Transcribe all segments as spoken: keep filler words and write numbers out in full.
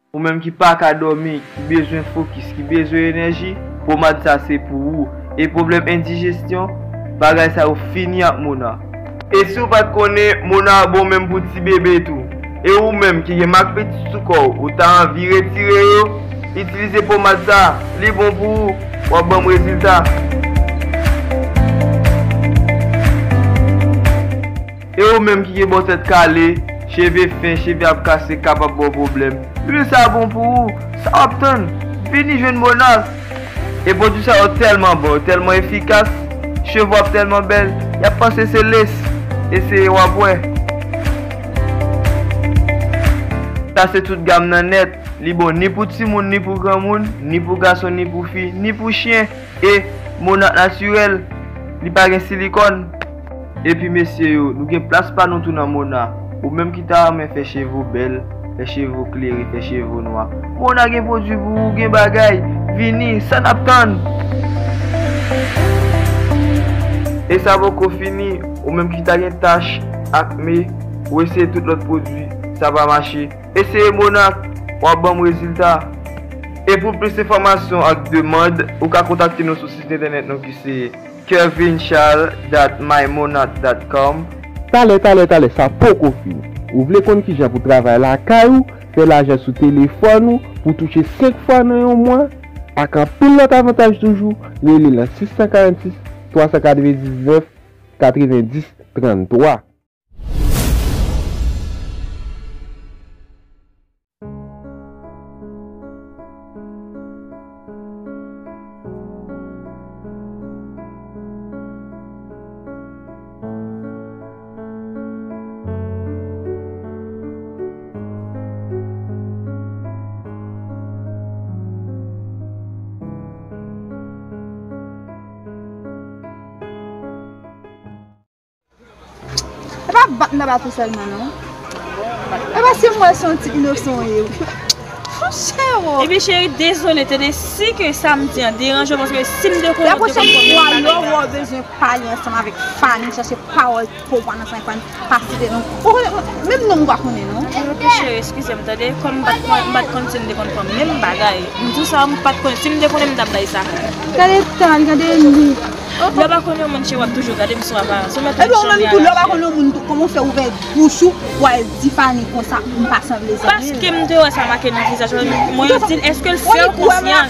Ou menm ki pa ka dòmi, ki bezwen fokis, ki bezwen enèji, pomad sa se pou ou. E pwoblèm endijestyon, bagay sa yo fini ak Mona. E si w pa t konnen, Mona bon menm pou ti bebe tou. E ou menm ki gen mak piti sou kò w, ou ta anvi retire yo, itilize pomad sa, li bon pou ou, w ap ban m rezilta. E ou menm ki gen bò tèt kale, cheve fen, cheve ap kase, kapab ba w pwoblèm, lwil sa bon pou ou. Sa w ap tann? Vini jwenn Mona. E pwodui sa yo tèlman bon, yo tèlman efikas, cheve w ap tèlman bèl, y ap panse se lès. Eseye w ap wè. Sa se tout gam nan nèt. Li bon ni pou timoun, ni pou granmoun, ni pou gason, ni pou fi, ni pou chen. E Mona natirèl, li pa gen silikòn. Epi mesye yo, nou gen plas pa nou tou nan Mona. Ou menm ki ta renmen fè cheve w bèl, fè cheve w klere, fè cheve w nwa, Mona gen pwodui pou ou, gen bagay. Vini, sa n ap tann? E sa poko fini, ou menm ki ta gen tach, akne, ou eseye tout lòt pwodui, sa pa mache. Eseye Mona, w ap ban m rezilta. E pou plis enfòmasyon ak demann, ou ka kontakte nou sou sit entènèt nou ki se kervinchal dot my monat dot com. Talè, talè, talè, sa poko fini. Ou vle konn kijan pou travay lakay ou, fè lajan sou telefòn ou, pou touche senk fwa nan yon mwa, ak anpil lòt avantaj toujou, rele nan sis san karannsis, twa san katrevendiznèf, katrevendis, tranntwa. E pa bat m ta bat ou sèlman, non. E pa si m wè se yon ti inosan w ye. Monchè, wo. Epi, cheri, dezole, tande, si ke sa m di an deranje w, paske si m te konnen, m te konn konbyen bagay la. Lè pwochèn fwa, lè w wè w bezwen pale ansanm avèk Fanny, chache pawòl pou w pale ansanm avèk Fanny, pa site non. Ou konnen, menm non m pa konnen, non. Epi, cheri, eskize m, tande, kòm m pa t konn, m pa t konn si m te konn pran menm bagay. M di w sa, m pa t konnen. Si m te konnen, m t ap bay sa. Gade tan, gade li. Lè w pa konn yon moun, cheri, w ap toujou gade m sou aparans. Ou mèt janm yon moun tou, lè w pa konn yon moun tou, kòman w fè ouvè bouch ou, w al di Fanny konsa, m pa sanble zanmi l? Paske m te wè sa make nan vizaj mwen, mwen di l, èske l fè w konfyans?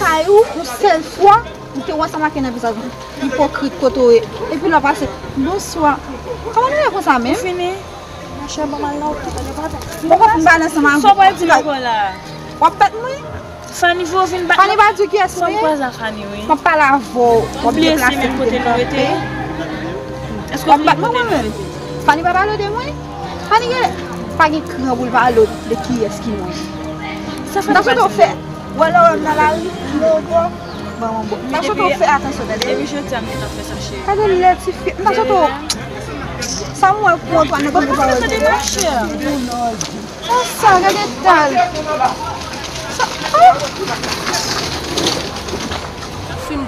Ou te wè sa make nan vizaj mwen, ipokrit kote w ye. Epi lè w pase, bonswa. Kòman nou ye konsa menm? Ou fini? Monchè, ban m al nan opitay, yo pa ta. Bon, m pale ansanm avè w. Sa w pral di m ankò la? W ap bat mwen? Fanny voye w vin bat mwen. Fanny pa di w kiyès mwen ye? Fò m kwaze a Fanny, wi. M ap pale avè w. W ap deplase m vin kanpe. Èske w bliye kote nou rete? W ap bat mwen mwen menm? Fanny pa pale w de mwen? Fanny gen, pa gen kran pou l pale w de kiyès ki mwen. Sa Fanny pa di w? M ta swete w fè, w wè lè w wè m nan lari, m wè w bò. Bon, bon, bon. M ta swete w fè atansyon, tande. Depi jodi a, m gentan fè sa, cheri. Gade lè tifi. M ta swete w. Sa m wè pou Antoine, nan gòj ou pa wè. Tande, monchè. Sa, gade tal. Sa, oh! Fin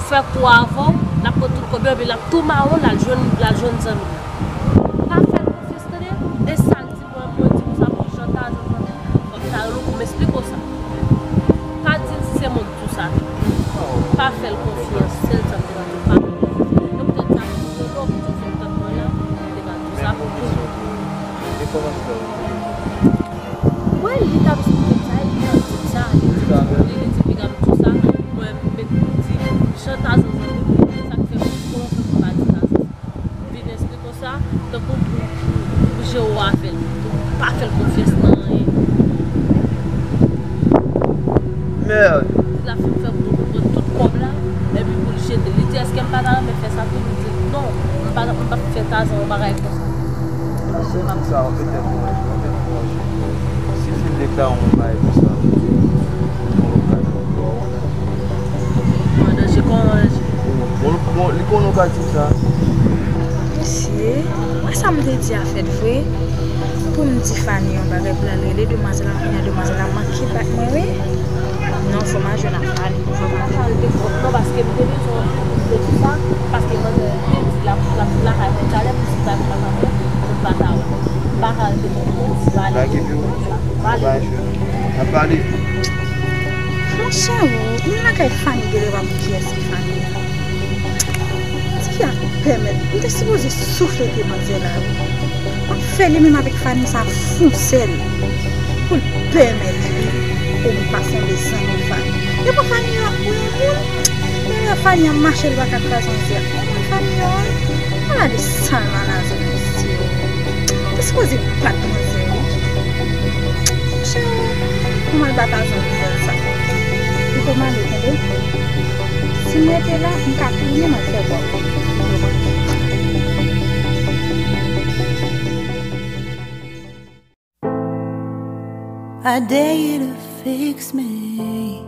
fè kou avè w, l ap pran tout kòb yo, epi l ap tou mawon, l al jwenn, l al jwenn zanmi l. Pa fè l konfyans, tande? E sa l di mwen, mwen di konsa pou chanta, zanmi, fòk m ta rele w pou m esplike w sa. Pa di l si se mwen ki di w sa. Pa fè l konfyans, sèl sa m te ka di w, pa fè l konfyans. E poutèt sa, m rele w pou di w fè tèt mwen la, m te ka di w sa pou ou. Mwen, li t ap esplike m sa, li t ap di m sa, li di m, li, li di piga m di w sa, mwen, m met, m di, chanta zanzan, sa k fè m, kòman fè m pa di sa, zanzan? M vin esplike w sa, tankou pou, pou, pou jere w avè l, pou pa fè l konfyans nan anyen. Mèd. L ap fin fè pou nou pran tout kòb la, epi pou l jete l. Li di, èske m pa ta renmen fè sa tou? M di, non, m pa, m p ap fè Tazan yon bagay konsa. Sèl ti sa, yon petèt, yon petèt, yon petèt. Si fin de ka yon bagay konsa, yon lokal, yon danje. Bon, bon, li konnen w ka di m sa. Mesye, wè sa m te di a fèt vre. Pou m di Fanny yon bagay pou l al rele demwazèl la, kounye a demwazèl la manke bat mwen, wi. Non, fò m al jwenn ak Fanny. Fò m al jwenn. Fò m al jwenn non, paske m te bezwen w pou m te di sa, paske manzè te di l ap, l ap vin lakay mwen talè, pou si m pa vin lakay mwen, m pa ta wè. M pa ka rete konsa, m pa ale. Blague epi w, m pa ale. M pa jwenn. Ap pale. Monchè, ou, moun lakay Fanny genlè pa konn kiyès ki Fanny. Ti fi a pèmèt, m te sipoze souflete manzè la, wi. M ap fè li menm avèk Fanny sa fon sèl pou l pèmèt li pou m pa sanble zanmi Fanny. Yo pran Fanny an pou yon moun, men lè Fanny ap mache, l pa ka kraze yon zè. Ou konn Fanny an, wi. Ala de sal malazè, mesye. Ou te sipoze bat manzè, wi. Monchè, ou mal bat a zanmi zèl sa. Ou te mal, tande. Si m rete la, m ka touye m al fè bò. I dare you to fix me.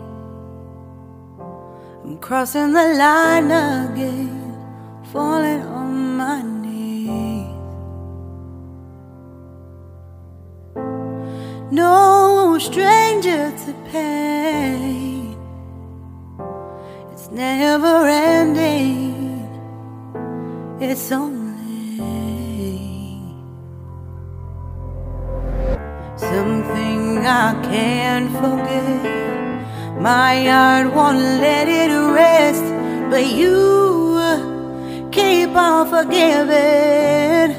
I'm crossing the line again, falling on my knees. No stranger to pain. It's never ending. It's only something I can't forget. My heart won't let it rest, but you keep on forgiving.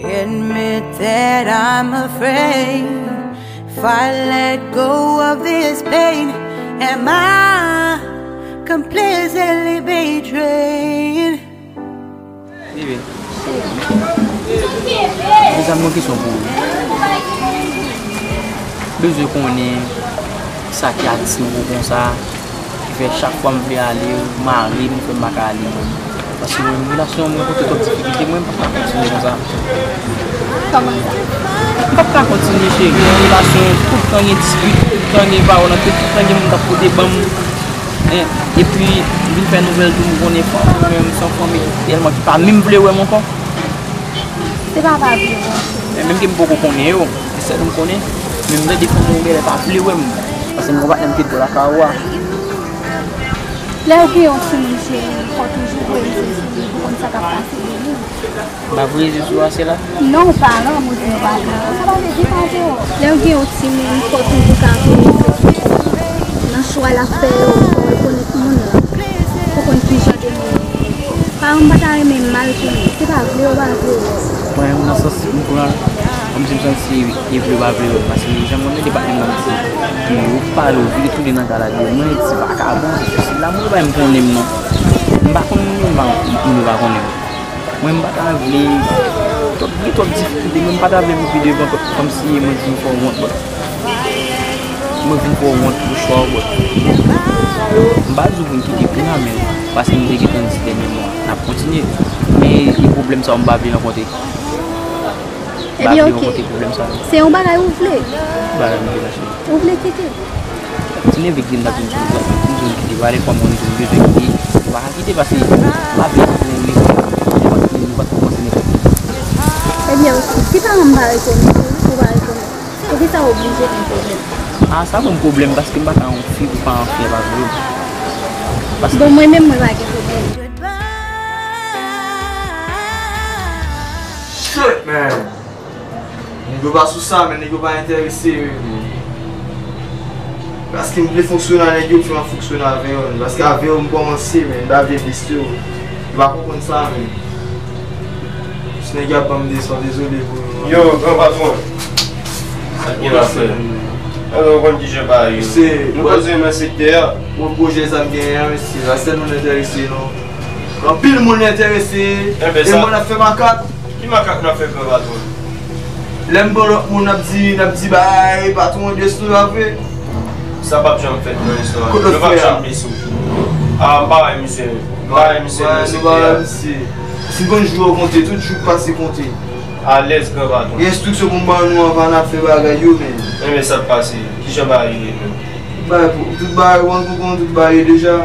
Admit that I'm afraid. If I let go of this pain, am I completely betrayed? Vivi. Mezanmi, yon kesyon pou ou. Bezwen konnen sa ki atire w konsa, ki fè chak fwa m vle ale, ou mare m, ou fè m pa ka ale. Paske mwen, relasyon mwen pote twòp difikilte, mwen m p ap ka kontinye konsa. Kòman sa? M p ap ka kontinye, cheri. Yon relasyon, tout tan gen dispit, tout tan gen pawòl antre, tout tan gen moun k ap pote ban m. Epi, m vin fè nouvèl tou, m konnen fanmi mwen, se yon fanmi ki tèlman ki pa menm vle wè m ankò. Se pa pa vle wè w, cheri. Men menm ke m poko konnen yo, se sèl m konnen, men m tande fanmi w genlè pa vle wè m. Paske m gon patnè m ki t bò lakay ou a. Lè w gen yon timoun, cheri, fò w toujou voye je sou li pou konn sa k ap pase de li. M pa voye je sou Asela? Non, ou pa lan, mwen di nou pa lan. Sa pa vle di pa vle w. Lè w gen yon timoun, fò w toujou ka voye je sou li. Nan chwa l ap fè yo, fò w rekonèt moun lan. Fò w konn ki jan de moun li ye. Paran m pa ta renmen mal pou li. Se pa vle yo pa vle yo. Mwen menm nan sans m pran l, kòmsi m santi e vle yo pa vle yo. Paske jan mwen tande patnè m nan di, ou pale, ou vire tounen nan kay la, di mwen ti vakabon, sesi la, mwen pa menm konnen m non. M pa konn moun, m pa, moun yo pa konnen m. Mwen m pa ta vle, twòp, gen twòp difikilte, mwen m pa ta vle pou pi devan, kòmsi mwen vin fè w wont, bò. Mwen vin fè w wont pou chwa w, bò. M pa di w pou m kite pi la, men paske m te gentan di dènye mwa, n ap kontinye. Men e pwoblèm sa yo m pa vle rankontre. M pa vle rankontre pwoblèm sa yo. Se yon bagay ou vle? Bagay m vle, ma cheri. Ou vle kite? Ti neve ki m t ap vin di w sa, m di w kite, pa de fwa m konn di w bezwen kite, ou pa ka kite paske m pa vle kite yon neve, nou pa t, nou pa t kòmanse nenpòt ki. Ebyen, oke, si paran m pa rekonèt ou, ou pa rekonèt, poukisa w oblije gen pwoblèm? A, sa ban m pwoblèm paske m pa ka yon fi pou paran fi a pa vle m. Paske bon, mwen menm, mwen pa gen pwoblèm. Shit, man! Nèg yo pa sou sa, men nèg yo pa enterese, men. Paske m vle fonksyone a nèg yo, m fè m ap fonksyone avè yo, men. Paske avè yo m kòmanse, men. M pa vle blese yo. Yo pa konprann sa, men. Si nèg yo ap ban m de san, dezole pou yo. Yo, gran patwon. Sa k gen la, frè? Alò, ou konn ki jan bagay yo. Nou poze nan sektè a. Gwo pwojè sa m genyen an, mesye. Pa sèl nou enterese, non. Anpil moun enterese. E mwen n ap fè makak. Ki makak n ap fè, gran patwon? Lè m pran lòt moun, n ap di, n ap di bagay patwon de sou, pa vre? Sa p ap janm fèt nan istwa a. Kote lòt frè a? Nou p ap janm de sou. A, m pa wè misye. M pa wè misye nan sektè a. Si m konn jou yo konte, tout jou k pase konte. Alèz, gran patwon. Gen enstriksyon pou m ban nou anvan n ap fè bagay yo, men. Enben, sa k pase? Ki jan bagay yo ye menm? Tout bagay pou, tout bagay, ou konn, tout bagay deja.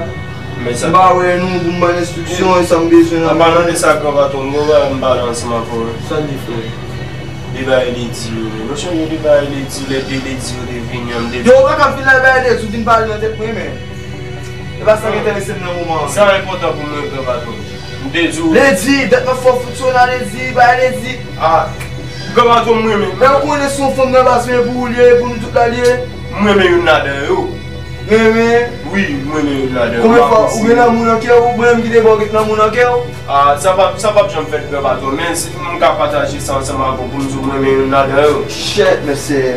M pa wè nou pou m ban enstriksyon e sa m bezwen nan. An palan de sa, gran patwon, m gen yon bagay m pale ansanm avè w. Sa l ye, frè? De bagay Ledi yo, men. Ou sonje de bagay Ledi, lè de Ledi yo te vini an, m te di. Yo, ou pa ka vin la bagay Ledi, ou vin pale nan tèt mwen, men. E pa sa k enterese m nan moman an. Sa enpòtan pou mwen, gran patwon. M te di w. Ledi, dat m ap fè w fonksyone a Ledi, bagay Ledi. A. Gran patwon m renmen. Men ou konnen se yon fanm nan baz men pou ou li ye, pou nou tout la li ye. M renmen youn ladan yo. Renmen? Wi, m renmen youn ladan yo. Konbyen fwa ou gen lanmou nan kè w, ou menm ki te ba w gen lanmou nan kè w? Ah, sa p ap, sa p ap janm fèt, gran patwon, men si m ka pataje sa ansanm avè w pou m di w m renmen youn ladan yo. Shit, mesye.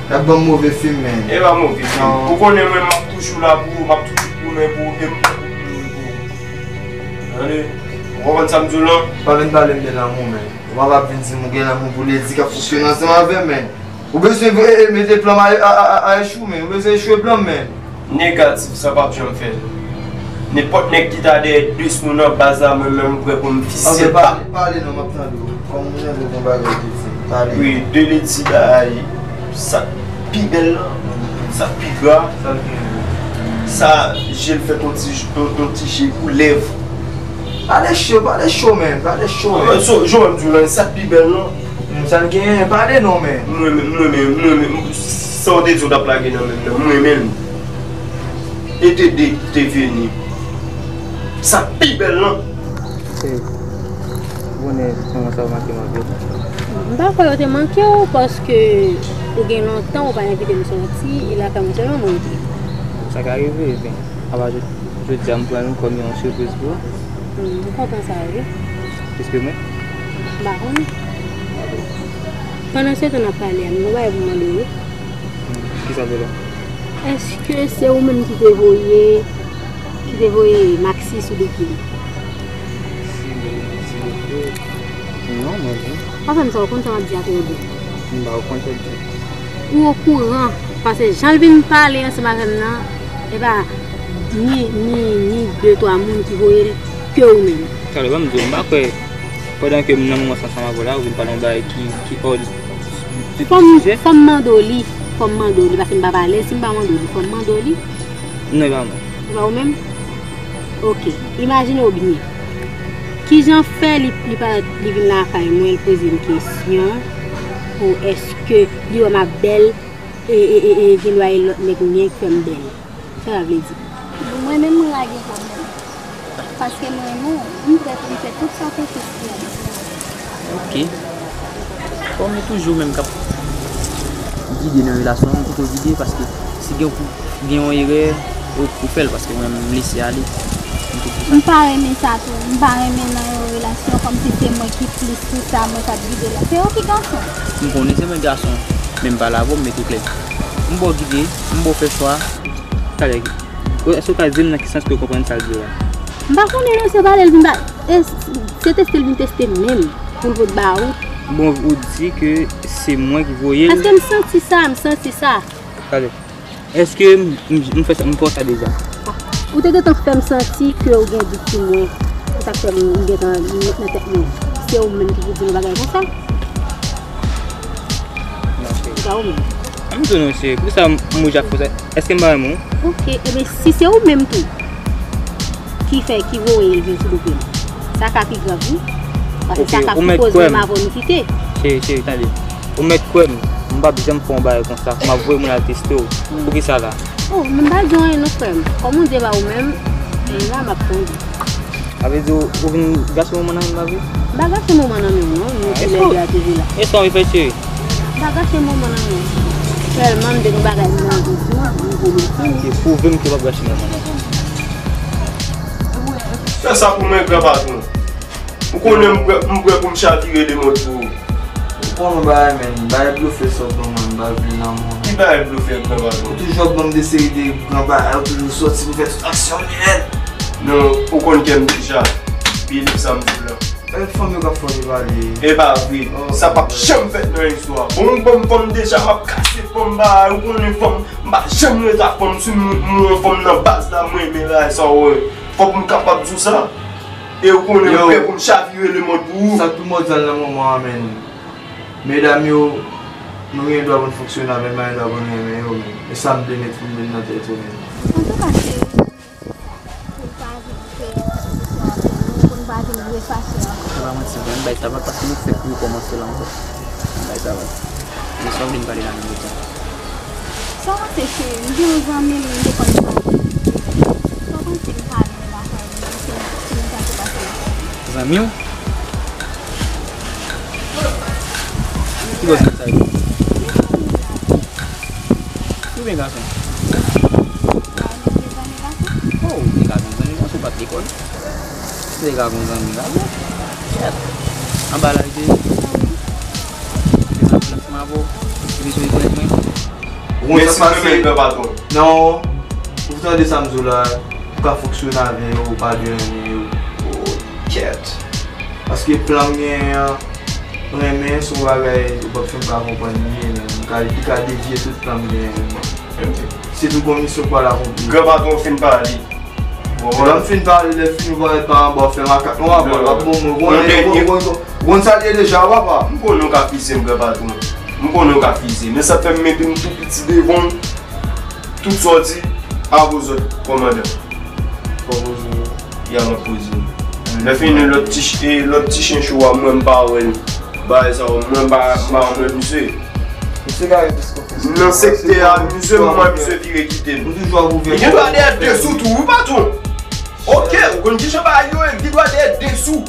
Y ap ban m move fim, men. E pa move fim. Non. Ou konnen mwen, m ap toujou la pou ou, m ap toujou goumen pou ou, e m pran tout moun pou ou. Tande? Ou konprann sa m di w lan? Pa vin pale m de lanmou, men. Ou pa p ap vin di m ou gen lanmou pou Lady k ap fonksyone ansanm avè m, men. Ou bezwen e, e, mete plan m a, a, a, a, a echwe, men. Ou bezwen echwe plan m, men. Negatif, sa p ap janm fèt. Nenpòt nèg ki ta dèyè de sou nan baz la, mwen menm m prè pou m fisyèl pa. Pale, pale non, m ap tande w. Kòm mwen tande w gon bagay ou te di m. Pale. Wi, de Lady bagay. Sa k pi bèl lan. Sa k pi gra. Sa l gen. Sa, je l fèt yon ti, yon, yon ti je koulèv. Pale cho, pale cho, men, pale cho, men. So, jan m di w lan, sa k pi bèl lan. Hmm, sa l genyen, pale non, men. M renmen, m renmen, m renmen, sa w te di w t ap lage nan men m nan, m renmen l. E te de ki te vini. Sa k pi bèl lan. Hey, bonè, kòman sa w manke m anpil? M pa kwè yo te manke w, paske ou gen lontan ou pa envite m soti, e lakay mwen sèlman mwen rete. Sa ka rive, men, apa jodi a m pran l kòm yon sipriz pou ou. Hmm, m kontan sa, wi. Plis ke mwen? M pa konnen. Pandan se tan n ap pale a, m gen yon bagay pou m mande w, wi. Hmm, kisa w vle? Èske se ou menm ki te voye, ki te voye Maxi sou do pye m? Maxi voye Maxi sou do pye w? Non, mwen menm. Pa fè m sa, ou konn sa m ap di a, Théodore? M pa konn sa w ap di. Ou okouran, paske jan l vin pale ansanm avè m nan, e pa ni, ni, ni de, twa moun ki voye l, ke ou menm. Talè, ban m di w, m pa kwè, pandan ke m nan moman sa ansanm avè w la, ou vin pale yon bagay ki, ki hors du, du sujet. Fò m, fò m mande w li, fò m mande w li, paske m pa pale, si m pa mande w li, fò m mande w li. Non, e pa mwen. E pa ou menm? Ok. Imajine w byen. Kijan fè li, li pa, li vin lakay mwen, li poze m kesyon pou èske li wè m ap bèl, e, e, e, e gen dwa e lòt nèg oubyen ki fè m bèl. Sa sa vle di? Mwen menm, mwen pa gen pwoblèm. Paske m renmen w, m prè pou m fè tout sa w te fè pou mwen. Ok. Kòm e toujou ou menm k ap gide nan relasyon an, m pito gide, paske si gen pou gen yon erè, ou, ou fè l, paske mwen, m lese ale. M pito fè sa. M pa renmen sa tou. M pa renmen nan yon relasyon kòmsi se mwen ki plis tout sa, mwen k ap gide la. Se ou ki gason. M konnen se mwen gason, men m pale avè w, m mete klè. M ba w gide, m ba w fè chwa. Talè, èske w ka di m nan ki sans ke w konprann sa l di w la? M pa konnen non, se pale l vin ba, e, se teste l vin teste m menm, pou l pot ba ou. Bon, ou di ke se mwen ki voye l. Paske m santi sa, m santi sa. Talè, èske m, m, m fè sa, m fè w sa deja? Ou te gentan fè m santi ke w gen dout sou mwen. Se sa k fè m, m gentan met nan tèt mwen. Se ou menm ki pou di m yon bagay konsa? Non, cheri. Se pa ou menm. An m di w non, cheri. Poukisa m, m oblije ap fè sa? Èske m pa renmen w? Ok, ebyen, si se ou menm tou ki fè, ki voye l vin sou do pye m, sa ka pi grav, wi. Paske sa ka sipoze menm avè w nou kite. Cheri, cheri, tande. Ou mèt kwè m, m p ap janm fè yon bagay konsa. M ap voye moun al teste w. Poukisa la? Oh, men m pa di w anyen non, frè m. Kòm ou di e pa ou menm, men la m ap tande. Sa vle di ou, ou vin gache moman nan men m la vre? M pa gache moman nan men w non, nou ki lè de a toujou la. E sa w vin fè, cheri? M pa gache moman nan men w. Sèlman m te gen bagay m nan vin di w, m pwomèt ou. Ok, pwouve m ke w p ap gache moman nan men m. Fè sa pou mwen, gran patwon. Ou konnen m prè, m prè pou m chavire lemond pou ou. Ou konnen yon bagay, men, bagay blofè sa w ban mwen, m pa vle nan mwen. Ki bagay blofè, gran patwon? Ou toujou ap ban m de seri de gran bagay, ou toujou sòti pou fè tout aksyon nèt. Non, ou konn kè m deja. Bilib sa m di w la. E fanm yo k ap fè w debale. E pa vre. Oh, sa p ap janm fèt nan istwa. Bon, ou ban m fanm deja, m ap kase fanm bagay, ou konnen fanm, m pa janm ret ak fanm, si m, m wè yon fanm nan baz la, m renmen bagay sa, w wè. Fòk m kapab di w sa. E ou konnen m prè pou m chavire lemond pou ou. Sa k primòdyal nan moman an, men. Medam yo, nou gen dwa pou n fonksyone avè l, men nou gen dwa pou n renmen yo, men. E sa m vle met pou m met nan tèt ou, men. Antouka, cheri, pou n pa vin fè diskou avè nou, pou n pa vin refache ankò. Se pa manti, vre, m bay tabak paske nou fèk rekòmanse la ankò. M bay tabak. Men sa w vle m pale la menm jan. Sa w panse, cheri? M gen yon zanmi m, m te konn pale. Sa w panse m pale? Zanmi w? Oubyen gason? Oh, ou te ka gen zanmi gason, ou pa t lekòl. Ou te ka gen zanmi gason. Shit. Anba la, li te. Te nan plas ma pou. Li bezwen rekonèt mwen. Ou konn sa k pase? Mèsi, gran patwon. Non, ou tande sa m di w la, ou ka fonksyone avè yo, ou pa dwe renmen yo. Oh, kèt. Paske plan m genyen an, renmen se yon bagay ou p ap fin pa konprann li ye, men li ka, li ka devye tout plan m genyen an. Se tout gon misyon pou al akonpli. Gran patwon fin pale. Lè m fin pale, lè fini, ou parèt pa anba, ou fè makak nwa, bò, w ap bon mwen. Ou konn sa l ye deja, papa. M konnen w ka fize m, gran patwon. M konnen w ka fize. Men sa fè m mete m tou piti devan w. Tout sa w di, a vozòt, kòmandan. Fò poze w. Ya, m ap poze m. Lè fini, lòt ti ch-, e, lòt ti chen cho a, mwen m pa wè l. Bagay sa yo, mwen m pa, m pa wè misye. Misye ka gen plis konfyans. Nan sektè a, misye, m wè misye vire kite m. Nou toujou ap ouvè. Li gen dwa dèyè de sou tou, wi, patwon. Ok, ou konn kijan bagay yo ye, li gen dwa dèyè de sou.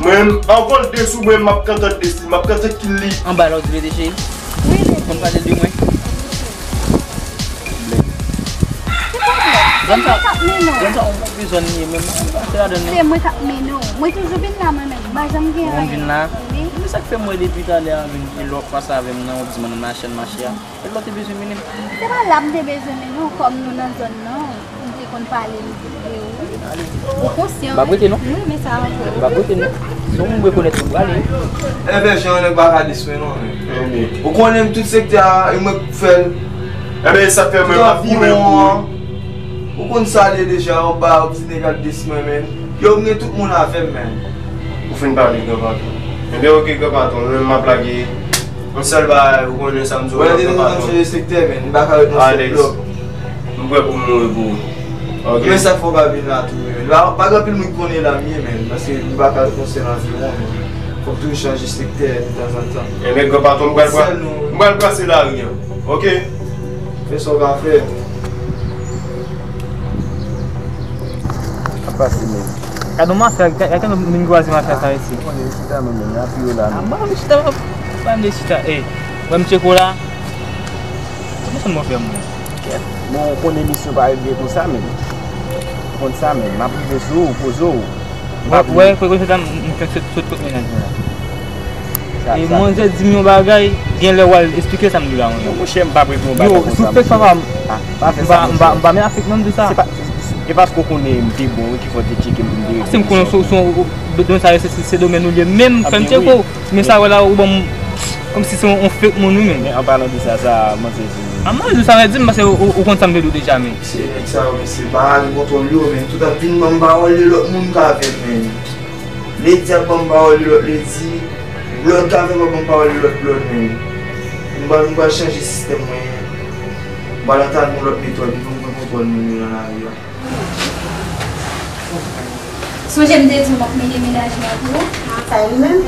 Mwen, anvan l de sou mwen, m ap kontan de sou, m ap kontan kill li. Anba la, w di P D G? Wi, P D G. Konn pale de mwen? Ki pwoblèm? Se mwen k ap mennen w. Zòn sa, yon pwofesyon li ye, men mwen pase ladan l, non. Se mwen k ap mennen w. Mwen toujou vin la, mwen menm. M pa janm gen anyen. Ou vin la? Wi. Men sa k fè m wè depi talè a, vin, e lè w ap pase avè m nan, w ap di m ann mache, ann mache a. E lè w te bezwen mennen m? Se pa la m te bezwen mennen w, kòm nou nan zòn nan, m te konn pale de ou. Ou konsyan? M ap rete, non? Wi, men sa ankò. M ap rete, non. Se yon moun m rekonèt tou, prale. Enben, jan nèg pa ka desmen non, men. Ou konnen m tout sektè a, e mwen k fè l. Enben, sa k fè mwen m ap goumen pou ou. Ou konn sa l ye deja, anba, w ap di nèg al desmen, men. Yo, m gen tout moun avè m, men. Ou fin pale, gran patwon. Enben, ok, gran patwon, mwen m ap lage. Yon sèl bagay, ou konnen sa m di w la, gran patwon. Chanje sektè, men. M pa ka ret nan sèl blòk. M prè pou m mouri pou ou. Ok. Men sa k fè w pa vin la tou, men. Pa, pa gen anpil moun ki konnen la m ye, men. Paske m pa ka ret nan sèl anviwon, men. Fòk toujou chanje sektè detanzantan. Enben, gran patwon, m pral, m pral brase lari a. Ok? Fè sa w ka fè. Ap pase menm. Gade yon mafya, gade yon moun kwaze mafya sa isi. Mwen, chita menm, menm, apiye la, menm. Ba m chita, ba m de chita. Ey, wè m tcheko la. Kòman sa n mwen fè mwen? Bon, ou konnen misyon pa regle konsa, menm. Ou konn sa, menm. M ap rive sou ou, poze w. Wè, wè, kòk sa, m fèk sot, sot kot mennaj mwen la. E manzè di m yon bagay, genlè w al esplike sa m di w la, mwen. Non, monchè, m p ap regle yon bagay konsa, monchè. Yo, si w fè sa, m pa, m pa, m pa, m pa men afèk non m di sa. Se pa, e paske w konnen m te bon, wi, ki fè w te tcheke m, m te regle. Paske m konnen sou, sou, don sa yo, se, se, se domèn ou li ye. Menm fè m tcheke w. Men sa wè la, ou ban m kòmsi se yon, yon fake moun, wi, men. Men an palan de sa, sa manzè di m. A, manzè sa wè di m, paske ou, ou, ou konn sa m te di w deja, men. Se nèg sa yo, mesye, pa gen kontwòl yo, men tout ap vin ban m pawòl de lòt moun k avè m, men. Lady ap ban m pawòl de lòt Lady, Blood k avè m ap ban m pawòl de lòt Blood, men. M pral, m pral chanje sistèm mwen. M pral antann yon lòt metòd pou m pran kontwòl moun yo nan lari a. Sonje m te di w m ap mennen mennaj mwen pou ou? Sa e li menm?